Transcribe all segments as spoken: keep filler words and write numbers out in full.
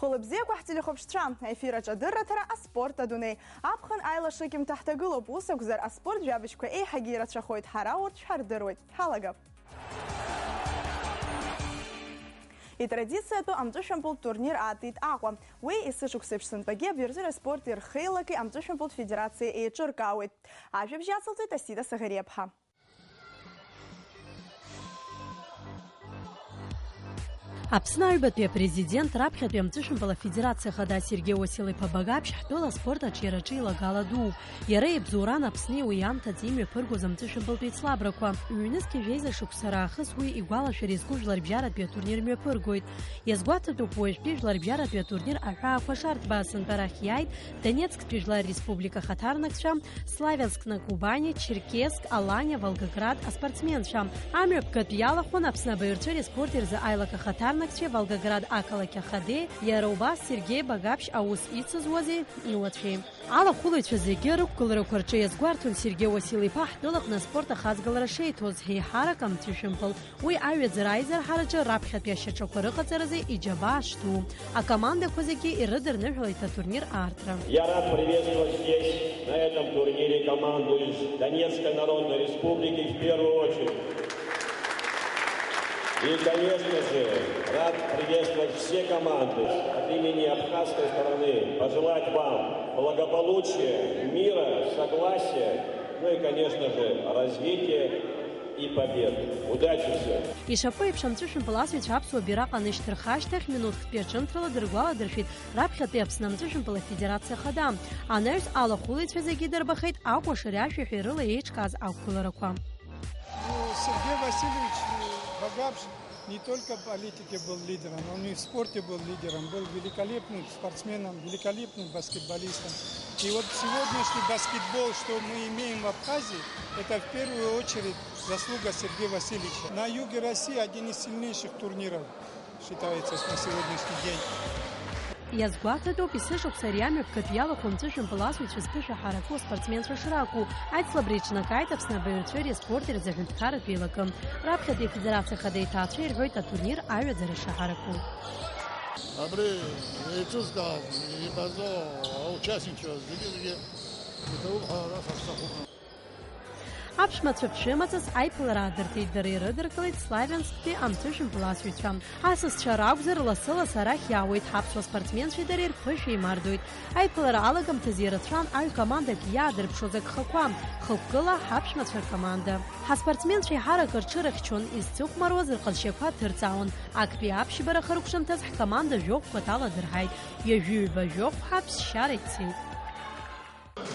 Хәылбзиақәа ҳтелехәаԥшцәа, аефир аҿы адырраҭара «Аспорт адунеи». Аԥхын аилашыкьымҭа ҳҭагылоуп, ус акәзар, аспорт жәабжьқәа еиҳагьы ирацәахоит, ҳара урҭ шәҳардыруеит. Ҳалагап. Итрадициатәу амҵәышәымпылтә турнир аатит Аҟәа. Уи есышықәса еиԥш сынтәагьы абиаҿыра аспорти рхеилаки амҵәышәымпылтә федерациа еиҿыркаауеит. Ажәабжь ацылҵоит Асида Саӷариаԥҳа. Аԥсны аҩбатәи апрезидент, раԥхьатәи амҵәышәымпыл афедерациа ахада Сергеи Уасил-иԥа Багаԥшь ҳтәыла аспорт аҿиараҿы илагала дууп. Иара ибзоуран Аԥсни уи иаамҭаӡа имҩаԥыргоз амҵәышәымпылтәи еицлабрақәа. Ҩнызқьи жәеиза шықәса раахыс уи игәалашәара иазку жәларбжьаратәи атурнир мҩаԥыргоит. Иазгәаҭатәуп, уажәтәи жәларбжьаратәи атурнир аҳәаақәа шарҭбааз сынтәа арахь иааит Донецктәи Жәлар Республика ахаҭарнакцәа, Славянск на Кубани, Черкесск, Аланиа, Волгоград аспортсменцәа. Амҩаԥгатә иалахәын Аԥсны абаҩрҵәыреи аспорти рзы аилак ахаҭарнакцәеи Волгоград ақалақь ахадеи, иара убас Сергеи Багаԥшь аус ицызуази иуацәеи. Алахәылаҩцәа зегьы рықәгыларақәа рҿы иазгәарҭон Сергеи Уасил-иԥа ҳтәылаҟны аспорт ахаҵгылара шеиҭоз, еиҳарак амҵәышәымпыл. Уи аҩаӡара аизырҳараҿы раԥхьатәи ашьаҿақәа рыҟаҵаразы иџьабаа шду, акомандақәа зегьы ирыдырныҳәалеит атурнир аартра. Я рад приветствовать здесь, на этом турнире, команду из Донецкой Народной Республики в первую очередь. И, конечно же, рад приветствовать все команды. От имени абхазской стороны пожелать вам благополучия, мира, согласия, ну и, конечно же, развития и побед. Удачи всем! Ишаԥу еиԥш, амҵәышәымпыл асыҩцәа аԥсуа бираҟ анышьҭырха ашьҭахь, минуҭктәи аҿымҭрала дыргәаладыршәеит раԥхьатәи Аԥсны амҵәышәымпыл афедерациа ахада. Анаҩс алахәылаҩцәа зегьы идырбахеит акәашареи ашәаҳәеи рыла еиҿкааз ақәгыларақәа. Ну, Сергей Васильевич Багаԥшь не только в политике был лидером, он и в спорте был лидером, был великолепным спортсменом, великолепным баскетболистом. И вот сегодняшний баскетбол, что мы имеем в Абхазии, это в первую очередь заслуга Сергея Васильевича. На юге России один из сильнейших турниров считается на сегодняшний день. Иазгәаҭатәуп, есышықәса ари амҩаԥгатә иалахәу амҵәышәымпыл асыҩцәа зԥышәа ҳараку аспортсменцәа шракәу. Аицлабра еиҿнакааит Аԥсны абаҩрҵәыреи аспорти рзы аҳәынҭқарратә еилакы. Раԥхьатәи афедерациа ахада иҭаацәа ирҳәоит атурнир аҩаӡара шаҳараку. Абри еиҿызкааз, иҟазо аучастникцәа зегьы-зегьы иҭабуп ҳәа ҳәарас ҳасҭахуп. Аԥшәмацәа ԥшәымаҵас аиԥылара аадыртит, дара ирыдыркылеит Славиансктәи амҵәышәымпыл асыҩцәа. Асасцәа ракәзар, лассы-лассы арахь иаауеит, ҳаԥсуа спортсменцәеи дареи рԥышәа еимардоит. Аиԥылара алагамҭазы ирацәан аҩ командак иаадырԥшуаз агхақәа, хықәкыла ҳаԥшәмацәа ркоманда. Ҳаспортсменцәа еиҳарак рҽырыхьчон, изцыхәмаруаз рҟазшьақәа ҭырҵаауан. Актәи аԥшьбара хыркәшамҭаз ҳкоманда жәохәқәа таладырҳаит, ҩажәи ҩба жәохә ҳаԥсшьара ицеит.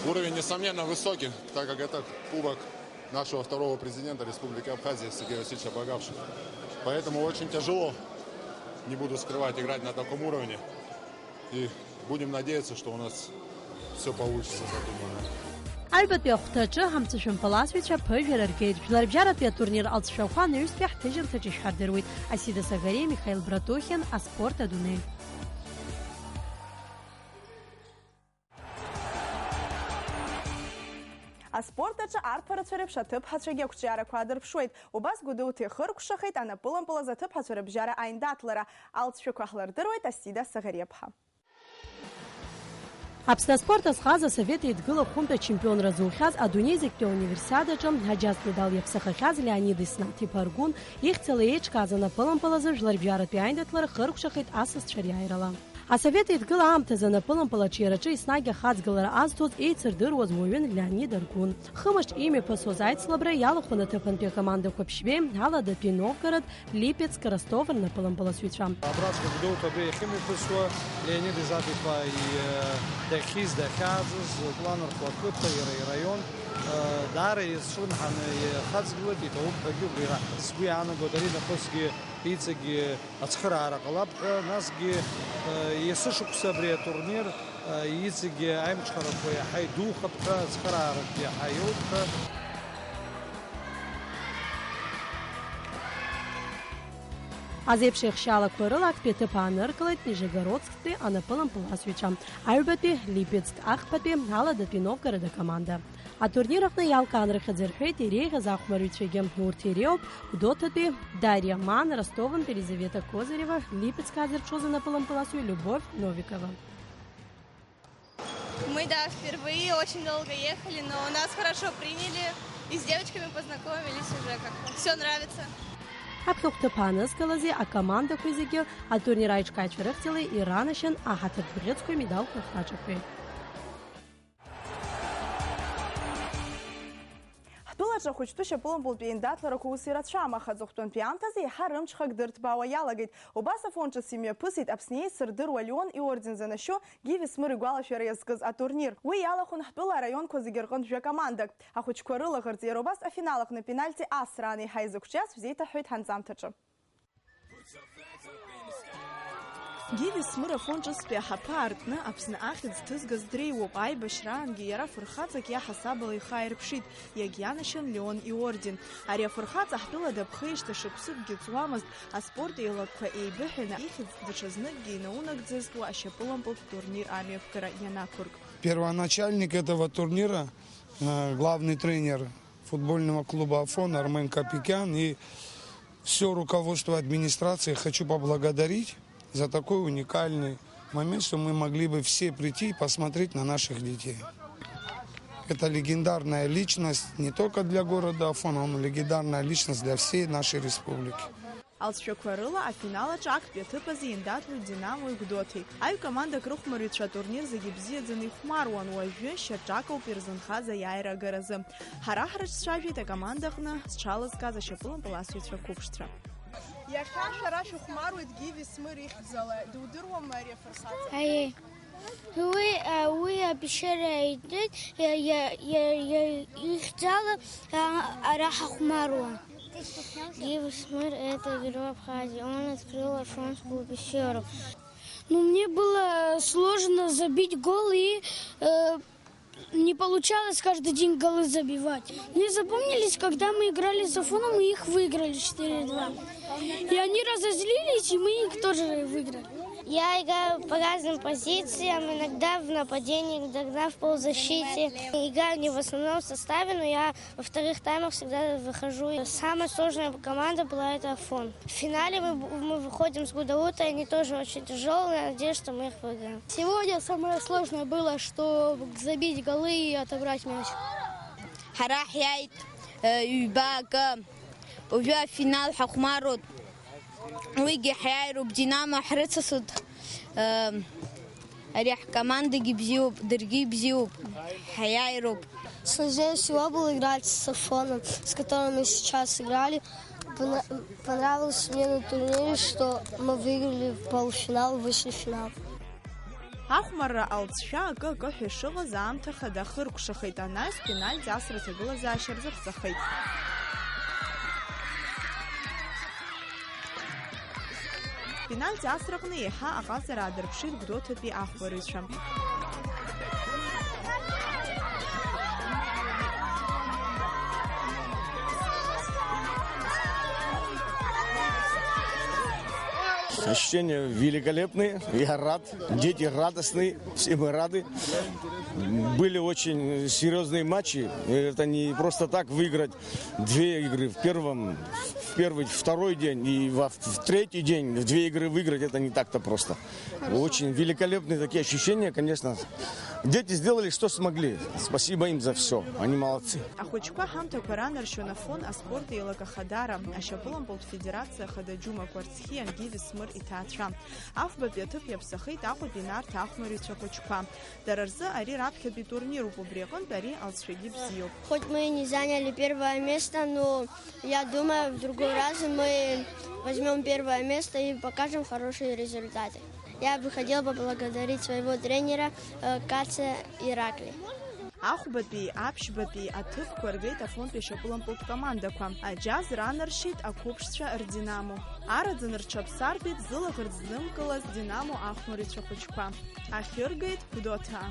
Уровень, несомненно, высокий, так как это кубок нашего второго президента Республики Абхазия Сергея Васильевича Багапши. Поэтому очень тяжело, не буду скрывать, играть на таком уровне. И будем надеяться, что у нас всё получится задуманное. Аҩбатәи ахәҭаҿы ҳамҵәышәымпыл асыҩцәа ԥыжәара ргеит. Жәларбжьаратәи атурнир алҵшәақәа анаҩстәи ҳҭыжьымҭаҿы ишәҳардыруеит. Асида Сагариа, Михаил Братухин, Аспорт адунеи. Аспорт аҿы арԥарацәа реиԥш аҭыԥҳацәагьы ақәҿиарақәа аадырԥшуеит. Убас Гәдоуҭа ихыркәшахеит анапылампыл азы аҭыԥҳацәа рыбжьара аиндаҭлара. Алҵшәақәа ҳлырдыруеит Асида Саӷариаԥҳа. Аԥсны аспорт азҟаз асовет еидгыла хәынтә ачемпионра зухьаз адунеи зегьтәи ауниверсиадаҿы аџьаз медал иаԥсахахьаз Леонид Иснаҭ-иԥа Аргәын ихьӡала еиҿкааз анапылампыл азы жәларбжьаратәи аиндаҭлара хыркәшахеит асасцәа риааирала. Асовет Еидгыла аамҭазы анапылампыл аҿиараҿы еснагь ахаҵгылара азҭоз еицырдыруаз уаҩын Леонид Аргәын. Хымш имҩаԥысуаз аицлабра иалахәын аҭыԥантәи акомандақәа Ԥшьбеи, Аладатәи Новгород, Липецк, Ростов рнапылампыласҩцәа. Абраҵәҟьа Гәдоуҭа адәы иахьымҩаԥысуа Леонид Иснаҭ-иԥа и-, дахьиз, дахьааӡаз, Кәланырхәа ақыҭа, иара ираион, даара изҿлымҳаны ихаҵгылеит, иҭабуп ҳәагьы убри раҳ-, сгәы иаанагоит, ари нахысгьы иҵегьы ацхыраара ҟалап ҳәа, насгьы, э, есышықәса абри атурнир, э, иҵегьы аимҿхарақәа иаҳа идухап ҳәа, ацхыраарақәа иаҳа иоуп ҳәа. Азеиԥш еихшьаалақәа рыла актәи аҭыԥ ааныркылеит Нижегородсктәи анапылампыласҩцәа, аҩбатәи Липецк, ахԥатәи Аладатәи Новгород акоманда. Атурнир аҟны иалкаан рыхьӡ рҳәеит иреиӷьыз ахәмарыҩцәагьы. Урҭ иреиуоуп Гәдоуҭатәи Дариа Ман, Ростовынтәи Елизавета Козырева, Липецк аазырҽуз анапылампыласҩы Любовь Новикова. Мы, да, впервые, очень долго ехали, но нас хорошо приняли, и с девочками познакомились уже как-то. Всё нравится. Аԥхьахә ҭыԥ аанызкылази акомандақәеи зегьы атурнир аиҿкааҩцәа рыхьӡала иранашьан аҳаҭыртә бӷьыцқәеи медалқәеи ахраҿақәеи. Ҳтәылаҿы ахәыҷтәы шьапылампылтәи аиндаҭларақәа ус ирацәам, аха аҵыхәтәантәи аамҭазы еиҳа рымҽхак дырҭбаауа иалагеит. Убас Афон ҿыц имҩаԥысит Аԥсни еицырдыруа Леон иорден занашьоу Гиви Смыр игәалашәара иазкыз атурнир. Уи иалахәын ҳтәыла араионқәа зегьы рҟынтә жәа-командак. Ахәыҷқәа рылаӷырӡ иара убас афинал аҟны пенальти асраан еиҳа изықәҿиаз шәзеиҭаҳҳәоит ҳанҵамҭаҿы. Гиви Смыр Афон ҿыцтәи аҳаԥы аартны Аԥсны ахьӡ ҭызгаз дреиуоуп, аибашьраангьы иара фырхаҵак иаҳасабала ихы ааирԥшит, иагьианашьан Леон иорден. Ари афырхаҵа ҳтәыла даԥхеижьҭеи шықәсыкгьы ҵуамызт, аспорт еилакқәа еибыҳәаны, ихьӡ даҽазныкгьы инаунагӡазт уа ашьапылампылтә турнир амҩаԥгара ианақәырк. Первоначальник этого турнира, э, главный тренер футбольного клуба «Афон» Армен Капикян и всё руководство администрации хочу поблагодарить за такой уникальный момент, что мы могли бы все прийти и посмотреть на наших детей. Это легендарная личность не только для города Афона, он легендарная личность для всей нашей республики. Алҵшәақәа рыла афинал аҿы актәи аҭыԥ азы еиндаҭлоит Динамои Гәдоуҭеи. Аҩ командак рыхәмарҩцәа атурнир зегьы бзиаӡаны ихәмаруан, уажәы шьаҿак ауп ирзынхаз аиааира агаразы. Ҳара ҳрыҿцәажәеит акоманда аҟны зҽалазкааз ашьапылампыласҩцәа қәыԥшцәа. Иахьа шәара шәыхәмаруеит Гиви Смыр ихьӡала, дудыруама ари афырхаҵа? Аиеи. Уи, а, уи абшьыра итәит, иа-, иа-, иа-, иа-, ихьӡала, а, ара ҳахәмаруан. Гиви Смыр — это герой Абхазии, он открыл афонскую пещеру. Ну, мне было сложно забить гол и, э, Не получалось каждый день голы забивать. Мне запомнились, когда мы играли с Афоном и их выиграли четыре два. И они разозлились, и мы их тоже выиграли. Я играю по разным позициям, иногда в нападении, иногда в полузащите. Играю не в основном составе, но я во вторых таймах всегда выхожу. Самая сложная команда была — это Афон. В финале мы, мы выходим с Гудаута, они тоже очень тяжёлые, я надеюсь, что мы их выиграем. Сегодня самое сложное было, что забить голы и отобрать мяч. Ҳара ҳиааит, э, ҩба акы, уажәы афинал ҳахәмаруеит. Уигьы ҳиааироуп, Динамо ҳрыцасуеит. Э, ари ҳкомандагьы бзиоуп, даргьы ибзиоуп, ҳиааироуп. Сложнее всего было играть с Афоном, с которым мы сейчас играли. Пона-, понравилось мне на турнире, что мы выиграли в полуфинал, вышли в финал. Ахәмарра алҵшәа акы-акы ҳәа ишыҟаз аамҭа хада хыркәшахеит, анаҩс пенальти асра аҭагылазаашьа рзыҟаҵахеит. Пенальти асраҟны еиҳа аҟазара аадырԥшит Гәдоуҭатәи ахәмарыҩцәа. Ощущения великолепные, я рад, дети радостные, все мы рады. Были очень серьёзные матчи, это не просто так выиграть две игры в первом, в первый, второй день и во, в третий день в две игры выиграть, это не так-то просто. Очень великолепные такие ощущения, конечно. Дети сделали, что смогли. Спасибо им за всё. Они молодцы. Ахәыҷқәа ҳамҭақәа ранаршьон Афон аспорт еилак ахадара, ашьапылампылтә федерациа ахада Џьума Кәарцхиа, Гиви Смыр иҭаацәа. Афбатәи аҭыԥ иаԥсахеит Аҟәатәи Нарҭ ахәмарыҩцәа хәыҷқәа. Дара рзы ари раԥхьатәи турнируп, убри аҟынтә ари алҵшәагьы бзиоуп. Хоть мы и не заняли первое место, но я думаю, в другой раз мы возьмём первое место и покажем хорошие результаты. Я бы хотела поблагодарить своего тренера, э, Каца Ираклия. Ахәбатәи, аԥшьбатәи аҭыԥқәа ргеит Афонтәи ашьапылампылтә командақәа. Аџьаз ранаршьеит ақәыԥшцәа рдинамо. Араӡын рҽаԥсартәит зылаӷырӡ знымкылаз динамо ахәмарыҩцәа хәыҷқәа. Ахьыргеит Гәдоуҭаа.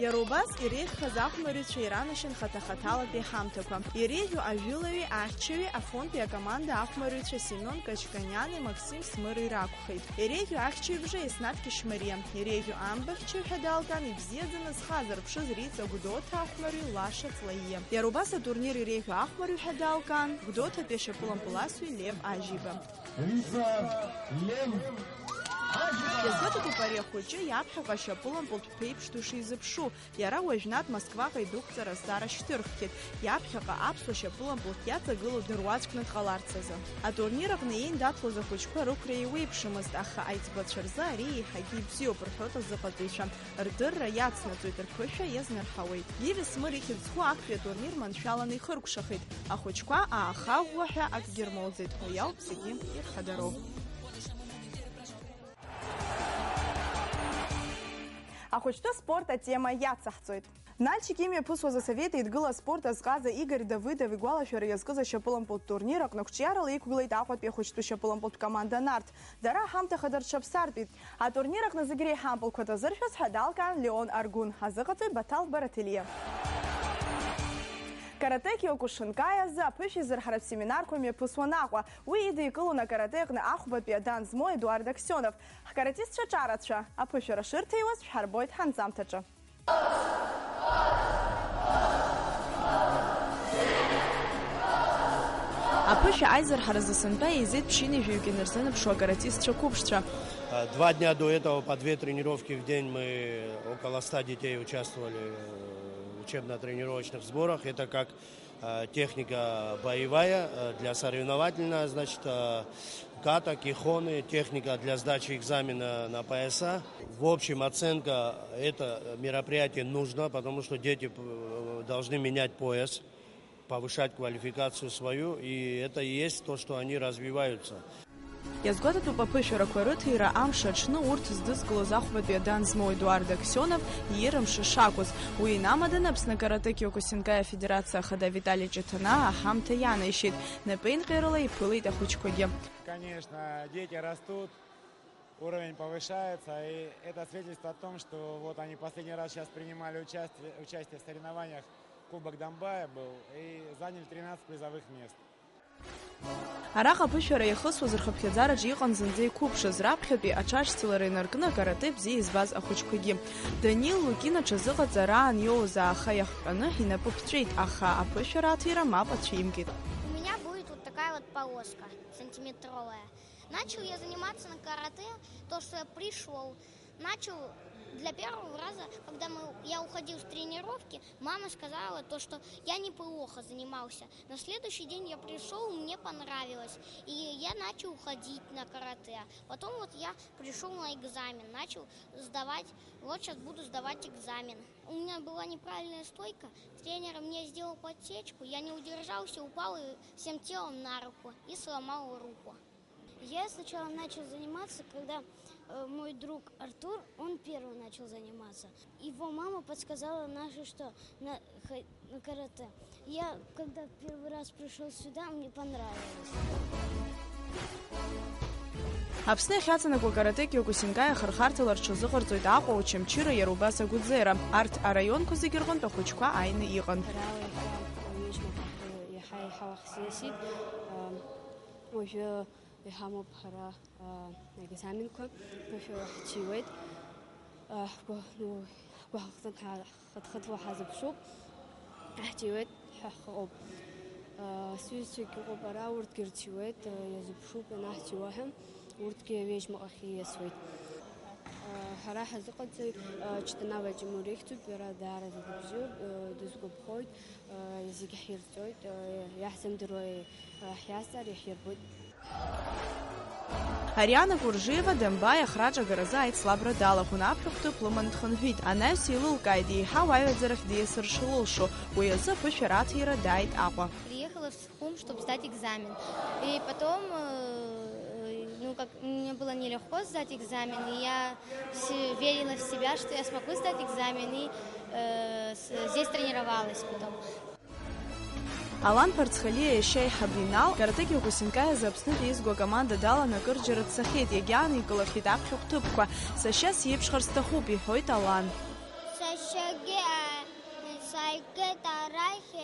Иара убас иреиӷьхаз ахәмарыҩцәа иранашьан хаҭа-хаҭалатәи аҳамҭақәа. Иреиӷьу ажәылаҩи ахьчаҩи Афонтәи акоманда ахәмарыҩцәа Семион Качканиани Максим Смыри ракәхеит. Иреиӷьу ахьчаҩ бжа Еснаҭ Кьышьмариа. Иреиӷьу амбахьчаҩ ҳәа далган ибзиаӡаны зхы азырԥшыз Риҵа Гәдоуҭа ахәмарыҩ Лаша Ҵлаиа. Иара убас атурнир иреиӷьу ахәмарыҩ ҳәа далган Гәдоуҭатәи ашьапылампыласҩы Лев Ажьиба. Риҵа Лев Ажьиба. Иазгәаҭатәуп ари ахәыҷы иаԥхьаҟа ашьапылампылтә ԥеиԥш ду шизыԥшу. Иара уажәнатә Москваҟа идәықәҵара азҵаара шьҭырххьеит, иаԥхьаҟа аԥсуа шьапылампылтә иаҵагылоу дыруаӡәкны дҟаларц азы. Атурнир аҟны иеиндаҭлоз ахәыҷқәа рықәра еиуеиԥшымызт, аха аиҵбацәа рзы ари еиҳагьы ибзиоуп, рҳәоит азыҟаҵаҩцәа. Рдырра иацнаҵоит, рԥышәа иазнарҳауеит. Гиви Смыр ихьӡ зху актәи атурнир маншәаланы ихыркәшахеит. Ахәыҷқәа ааха-ӷәӷәа ҳәа акгьы рмоуӡеит, уи ауп зегьы ирхадароу. Ахәыҷтәы спорт атема иацаҳҵоит. Нальчик имҩаԥысуаз асовет еидгыла аспорт азҟаза Игорь Давыдов игәалашәара иазкыз ашьапылампылтә турнир аҟны қәҿиарала иқәгылеит Аҟәатәи ахәыҷтәы шьапылампылтә команда Нарҭ. Дара аҳамҭа хада рҽаԥсартәит. Атурнир аҟны зегь реиҳа ампылқәа ҭазыршәыз ҳәа далкаан Леон Аргәын, азыҟаҵаҩ Баҭал Бараҭелиа. Каратэ Киокушинкаи азы аԥышәа изырҳаратә семинарқәа мҩаԥысуан Аҟәа. Уи идикылон акарате аҟны ахәбатәи адан змоу Едуард Аксионов. Ҳкаратистцәа ҿарацәа, аԥышәара шырҭиуаз шәҳарбоит ҳанҵамҭаҿы. Аԥышәа аизырҳаразы сынтәа еизеит ԥшьынҩажәаҩык инарзынаԥшуа акаратистцәа қәыԥшцәа. Два дня до этого по две тренировки в день мы, около ста детей участвовали в учебно-тренировочных сборах. Это как э, техника боевая, э, для соревновательная, значит, э, ката, кихоны, техника для сдачи экзамена на пояса. В общем, оценка, это мероприятие нужно, потому что дети э, должны менять пояс, повышать квалификацию свою, и это и есть то, что они развиваются. Иазгәаҭатәуп аԥышәарақәа рыҭира амш аҽны урҭ здызкылоз ахәбатәи адан змоу Едуард Аксионов иира мшы шакәыз. Уи инамаданы Аԥсны Каратэ Киокусинкаи афедерациа ахада Витали Ҷыҭанаа аҳамҭа ианаишьеит, напеинҟьарыла иԥылеит ахәыҷқәагьы. Конечно, дети растут, уровень повышается, и это свидетельствует о том, что вот они последний раз сейчас принимали участие, участие в соревнованиях, Кубок Домбая был, и заняли тринадцать призовых мест. Араҟа аԥышәара иахысуаз рхыԥхьаӡараҿы иҟан зынӡа иқәыԥшыз, раԥхьатәи аҽашьцылара инаркны акарате бзиа избаз ахәыҷқәагьы. Данил Лукин аҽазыҟаҵараан иоуз ааха иахҟьаны инапы ԥҵәеит, аха аԥышәара аҭира мап ацәимкит. У меня будет вот такая вот полоска сантиметровая. Начал я заниматься на карате, то, что я пришёл, начал для первого раза, когда мы, я уходил с тренировки, мама сказала то, что я неплохо занимался. На следующий день я пришёл, мне понравилось, и я начал ходить на карате. Потом вот я пришёл на экзамен, начал сдавать, вот сейчас буду сдавать экзамен. У меня была неправильная стойка, тренер мне сделал подсечку, я не удержался, упал и всем телом на руку и сломал руку. Я сначала начал заниматься, когда э, мой друг Артур, он первый начал заниматься. Его мама подсказала наше, что на, хо- на карате. Я, когда первый раз пришёл сюда, мне понравилось. Аԥсны иахьаҵанакуа каратэ Киокусинкаи ахырхарҭала рҽазыҟарҵоит Аҟәа, Очамчыра, иара убас Агәыӡера. Арҭ араионқәа зегьы рҟынтә ахәыҷқәа ааины иҟан. Ҳара иаҳа уеиҿмаҟа ҳәа иаҳа, иаҳа уахь сиасит. Ам, уажәы Иҳамоуп ҳара, аа, аекзаменқәа, ԥышәала ҳҭиуеит. Аа, ҳгәы-, ну, ҳгәы ҳхыҭ-, ҳа-, ҳхыҭ-хыҭуа ҳазыԥшуп, ҳҭиуеит ҳәа ҳҟоуп. Аа, сҩызцәагьы ыҟоуп ара, урҭгьы рҭиуеит, аа, иазыԥшуп ианаҳҭиуа ҳәа, урҭгьы ҩежь маҟахь ииасуеит. Ҳара ҳазыҟаҵаҩ Ҷданава Ҷемур ихьӡуп, иара даараӡа дыбзиоуп, дысгәаԥхоит, зегьы ҳирҵоит, иаҳзымдыруа ҳиазҵаар иаҳирбоит. Ариана Куржиева Домбаи ахраҿагаразы аицлабра далахәын, аԥхьахә ҭыԥ лыман дхынҳәит. Анаҩс еилылкааит, еиҳау аҩаӡарахь диасыр шылылшо, уи азы аԥышәара аҭира дааит Аҟәа. Приехала в Сухум, чтобы сдать экзамен. И потом, э, ну, как, мне было нелегко сдать экзамен, и я се- верила в себя, что я смогу сдать экзамен, и э, с- здесь тренировалась потом. Алан Ԥарцхалиа иашьа аиҳабы Инал, Каратэ Киокусинкаи азы Аԥснытәи еизго акоманда далан акырџьара дцахьеит, иагьааникылахьеит аԥхьахә ҭыԥқәа. Сашьа сиеиԥшхар сҭахуп, иҳәоит Алан. Са Шьагьы, а, сааигеит арахь,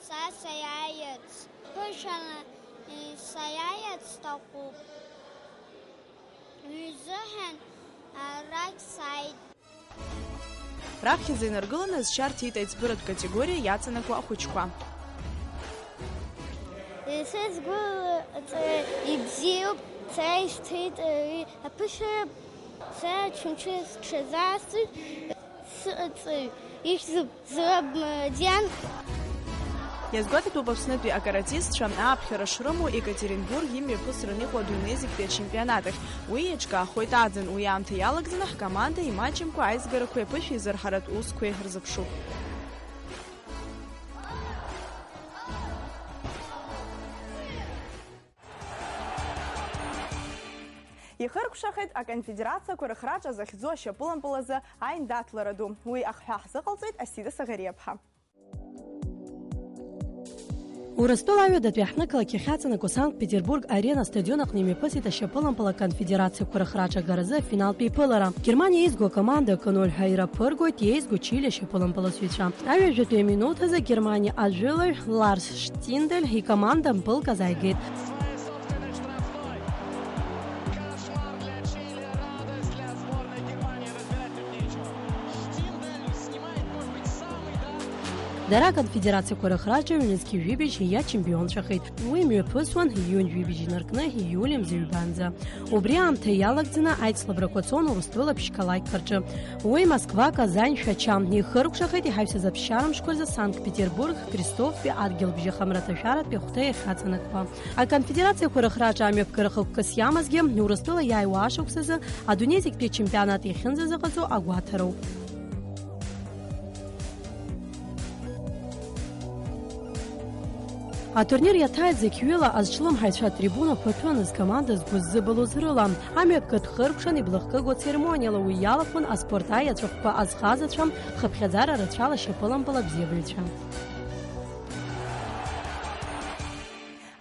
са саиааирц. Ԥышәала, е, саиааирц сҭахуп. Уи азыҳәан арахь сааит. Раԥхьаӡа инаргыланы зшьа рҭеит аиҵбыратә категориа иаҵанакуа ахәыҷқәа. Са сгәы ибзиоуп, сара исҭеит ари аԥышәара, сара Очамчыра сҽазаасҵоит, сыҟаҵаҩ ихьӡуп Зураб Мурадиан. Иазгәаҭатәуп Аԥснытәи акаратистцәа ааԥхьара шрымоу Екатеринбург имҩаԥысран иҟоу адунеи зегьтәи ачемпионат ахь. Уи еиҿкаахоит аӡын, уи аамҭа иалагӡаны ҳкоманда имаҷымкәа аизгарақәеи аԥышәеизырҳаратә усқәеи рзыԥшуп. Ихыркәшахеит аконфедерациақәа рыхраҿа захьӡу ашьапылампыл азы аиндаҭлара ду. Уи ахҳәаа ҳзыҟалҵеит Асида Саӷариаԥҳа. Урыстәыла аҩадатәи аҳҭнықалақь иахьаҵанакуа Санкт-Петербург Арена стадион аҟны имҩаԥысит ашьапылампыл аконфедерациақәа рыхраҿагаразы афиналтә еиԥылара. Германиа еизго акоманда акы ноль ҳәа ираԥыргоит иеизго Чили ашьапылампыласҩцәа. Аҩажәатәи аминуҭ азы Германиа ажәылаҩ Ларс Штиндель икоманда мпылк азааигеит. Дара аконфедерациақәа рыхраҿы ҩнызқь жәибжь иачемпионцәахеит. Уи мҩаԥысуан июнь жәибжь инаркны иули мза ҩбанӡа. Убри аамҭа иалагӡаны аицлабрақәа цон Урыстәыла ԥшь-қалақьқәа рҿы. Уи Москва, Казань, Шәача. Ихыркәшахеит иҳаҩсыз аԥсшьара мшқәа рзы Санкт-Петербург, Крестовтәи адгьылбжьаха мраҭашәаратәи ахәҭа иахьаҵанакуа. Аконфедерациақәа рыхраҿы амҩаԥгара хықәкыс иамазгьы, Урыстәыла иааиуа ашықәсазы адунеи зегьтәи ачемпионат иахьынӡазыҟаҵо агәаҭароуп. Атурнир иаҭааит зықьҩыла азҿлымҳаҩцәа атрибунақәа ҭәын, зкоманда згәы ззыбылуз рыла. Амҩаԥгатә хыркәшан иблахкыгоу церемониала уи иалахәын аспорт аиаҵәахәқәа азхазацәа, хыԥхьаӡара рацәала шьапылампыл абзиабаҩцәа.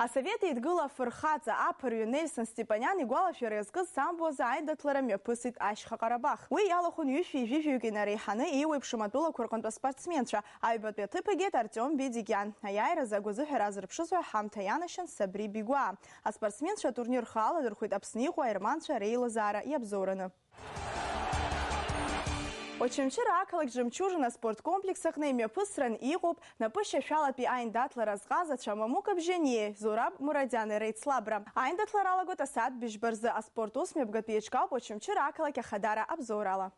Асовет Еидгыла афырхаҵа, аԥырҩы Нельсон Степаниан игәалашәара иазкыз самбо азы аиндаҭлара мҩаԥысит Ашьха Ҟарабах. Уи иалахәын ҩышәи жәаҩык инареиҳаны еиуеиԥшым атәылақәа рҟынтә аспортсменцәа. Аҩбатәи аҭыԥ игеит Артиом Бедикиан. Аиааиразы агәазыҳәара азырԥшызоуп ҳамҭа ианашьан Сабри Бигәаа. Аспортсменцәа атурнир хаала адырхәеит Аԥсны иҟоу аерманцәа реилазаара иабзоураны. Очамчыра ақалақь Жемчужина аспорткомплекс аҟны имҩаԥысран иҟоуп напышьашәалатәи аиндаҭлара азҟазацәа Мамука Бжьаниеи Зураб Мурадиани реицлабра. Аиндаҭлара алагоит асааҭ быжьба рзы. Аспорт ус мҩаԥгатәи еиҿкаауп Очамчыра ақалақь Ахадара абзоурала.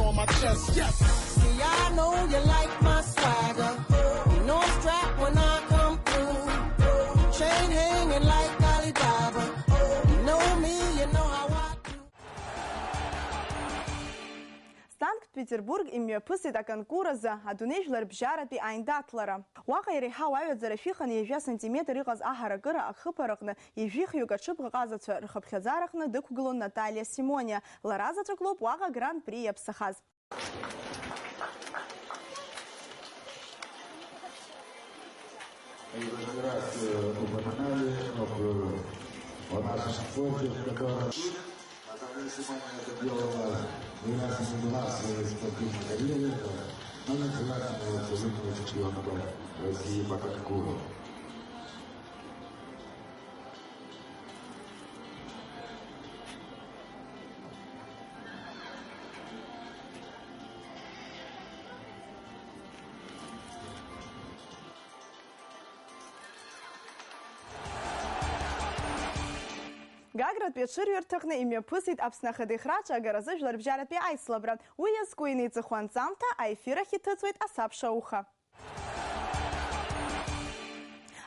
On my chest, yes. See, I know you like my swagger. You know I'm strapped when I come through. Chain hanging like Alibaba. You know me, you know how I do. Санкт-Петербург имҩаԥысит аконкур азы адунеи жәларбжьаратәи аиндаҭлара. Уаҟа иреиҳау аҩаӡара шәиханы ҩажәа сантиметр иҟаз аҳаракыра ахыԥараҟны ҩажәихҩык аҽыбӷаҟазацәа рхыԥхьаӡараҟны дықәгылон Наталиа Симониа. Лара заҵәык лоуп уаҟа Гран-при иаԥсахаз. Мы уже не раз, э, упоминали об, э, о нашем спорте, в котором Наталья Симониан это делала не раз и не два в своей спортивной карьере, это номер девятого национального чемпионата России по конкуру. Гагратәи аҽырҩырҭаҟны имҩаԥысит Аԥсны Ахадеи Храҿы агаразы жәларбжьаратәи аицлабра. Уи иазку ианеиҵыху анҵамҭа аефир ахь иҭыҵуеит асабша ауха.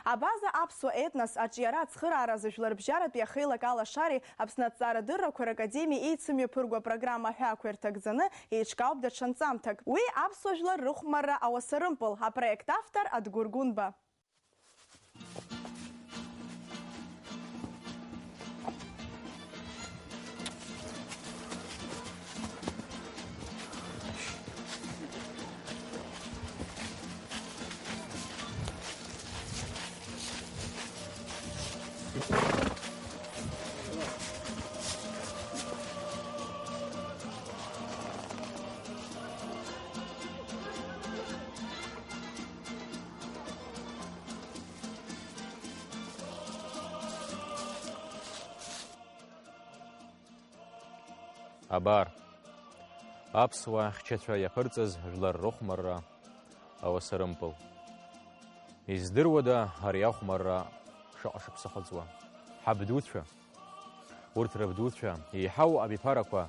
Абаза аԥсуа етнос аҿиара ацхырааразы жәларбжьаратәи ахеилак алашареи Аԥсны аҭҵаарадыррақәа ракадемиеи еицымҩаԥырго апрограмма аҳәаақәа ирҭагӡаны еиҿкаауп даҽа нҵамҭак. Уи аԥсуа жәлар рыхәмарра ауаса рымпыл, апроект автор Адгәыр Гәынба. Абар, аԥсуаа хьчацәа иаԥырҵаз жәлар рыхәмарра ауасарымпыл. Издыруада ари ахәмарра шаҟа шықәса хыҵуа? Ҳабдуцәа, урҭ рабдуцәа, еиҳау абиԥарақәа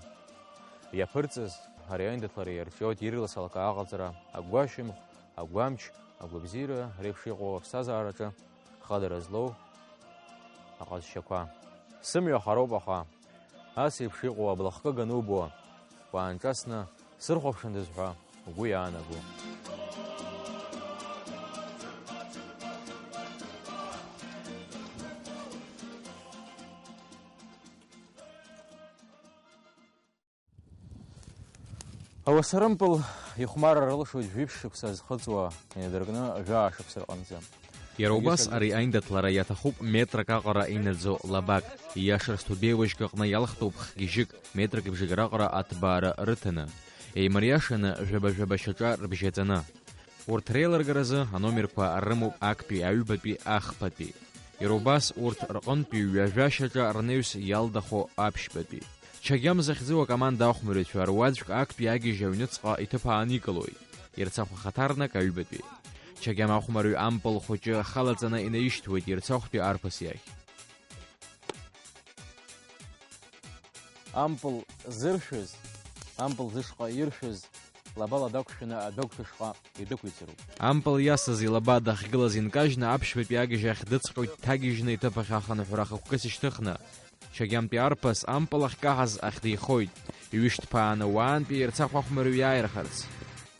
иаԥырҵаз ари аиндаҭлара иарҿиоит ирлас алкаа аҟаҵара, агәашьамх, агәамч, агәабзиара реиԥш иҟоу аԥсҭазаараҿы хадара злоу аҟазшьақәа. Сымҩа хароуп, аха ас еиԥш иҟоу аблахкы ганубо, уаанҿасны сырхәаԥшындаз ҳәа угәы иаанаго. Ауасарымпыл ихәмарра рылшоит жәиԥшь шықәса зхыҵуа, инадыркны жәаа шықәса рҟынӡа. Иара убас ари аиндаҭлара иаҭахуп метрак аҟара инаӡо лабак. Ииашарц Ҭубеи уажәк аҟны иалхтәуп хгьежьык, метрак ибжак раҟара аҭбаара рыҭаны. Еимариашаны жәаба-жәаба шьаҿа рыбжьаҵаны. Урҭ реилыргаразы аномерқәа рымоуп актәи, аҩбатәи, ахԥатәи. Иара убас урҭ рҟынтәи ҩажәа шьаҿа рнаҩс иалдахо аԥшьбатәи. Чагьам захьӡу акоманда ахәмарҩцәа руаӡәк актәи агьежь аҩныҵҟа иҭыԥ ааникылоит. Ерцахә ахаҭарнак аҩбатәи. Чагьам ахәмарҩ ампыл хәыҷы халаҵаны инаишьҭуеит Ерцахәтәи арԥыс иахь. Ампыл зыршәыз, ампыл зышҟа иршәыз, лабала дақәшәаны адәы агәҭышҟа идәықәиҵароуп. Ампыл иасыз илаба дахьгылаз инкажьны аԥшьбатәи агьежь ахь дыҵҟьоит дҭагьежьны иҭыԥ ахь ахынҳәра ахықәкыс ишьҭыхны. Чагьамтәи арԥыс ампыл ахькаҳаз ахь деихоит, иҩышьҭԥааны уаантәи Ерцахә ахәмарҩ иааирхарц.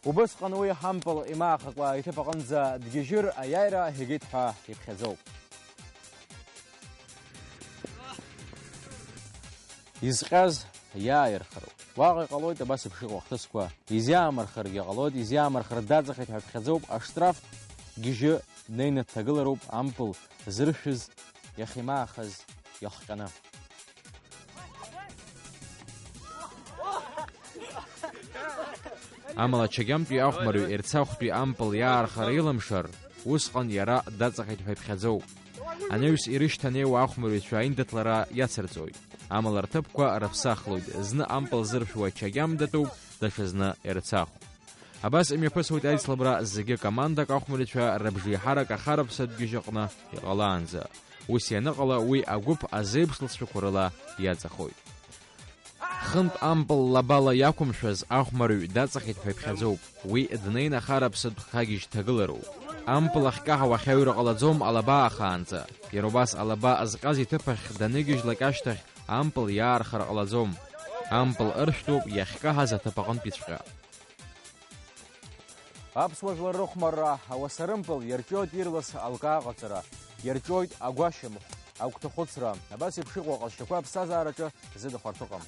Убысҟан уи ампыл имаахакәа иҭыԥ аҟынӡа дгьежьыр аиааира игеит ҳәа иԥхьаӡоуп. Изҟьаз иааирхароуп. Уаҟа иҟалоит абас еиԥш иҟоу ахҭысқәа. Изиаамырхаргьы ҟалоит, изиаамырхар даҵахеит ҳәа иԥхьаӡоуп, аштраф гьежьы днеины дҭагылароуп ампыл зыршәыз иахьимаахаз иахҟьаны. Амала Чагьамтәи ахәмарҩ Ерцахәтәи ампыл иаархара илымшар, усҟан иара даҵахеит ҳәа иԥхьаӡоуп. Анаҩс ирышьҭанеиуа ахәмарҩцәа аиндаҭлара иацырҵоит. Амала рҭыԥқәа рыԥсахлоит, зны ампыл зыршәуа Чагьам датәуп, даҽазны Ерцахә. Абас имҩаԥысуеит аицлабра зегьы командак ахәмарҩцәа рыбжеиҳарак ахараԥсатә гьежь аҟны иҟалаанӡа. Ус ианыҟала, уи агәыԥ азеиԥш лҵшәақәа рыла иаҵахоит. Хынтә ампыл лабала иақәымшәаз ахәмарҩ даҵахеит ҳәа иԥхьаӡоуп. Уи днеин ахараԥсатә хагьежь дҭагылароуп. Ампыл ахькаҳауа ахьаҩра ҟалаӡом алаба аахаанӡа. Иара убас алаба зҟьаз иҭыԥ ахь даныгьежьлак ашьҭахь ампыл иаархар ҟалаӡом. Ампыл ыршәтәуп иахькаҳаз аҭыԥ аҟынтәиҵәҟьа. Аԥсуа жәлар рыхәмарра ауасарымпыл иарҿиоит ирлас алкаа аҟаҵара, иарҿиоит агәашьамх, агәҭахәыцра, абас еиԥш иҟоу аҟазшьақәа аԥсҭазаараҿы зыдахәарҭа ыҟам.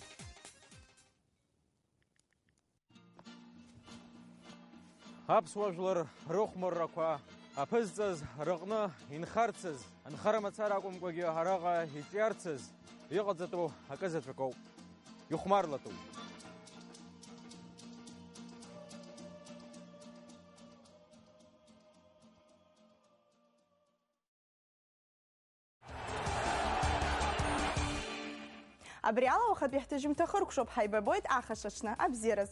Аԥсуа жәлар рыхәмаррақәа аԥызҵаз рыҟны инхарцаз, анхара мацара акәымкәагьы араҟа иҿиарцаз иҟаҵатәу акы заҵәык ауп. Ихәмарлатәуп. Абри ала уахатәи ҳҭыжьымҭа хыркәшоуп, ҳаибабоит ахашаҽны, абзиараз.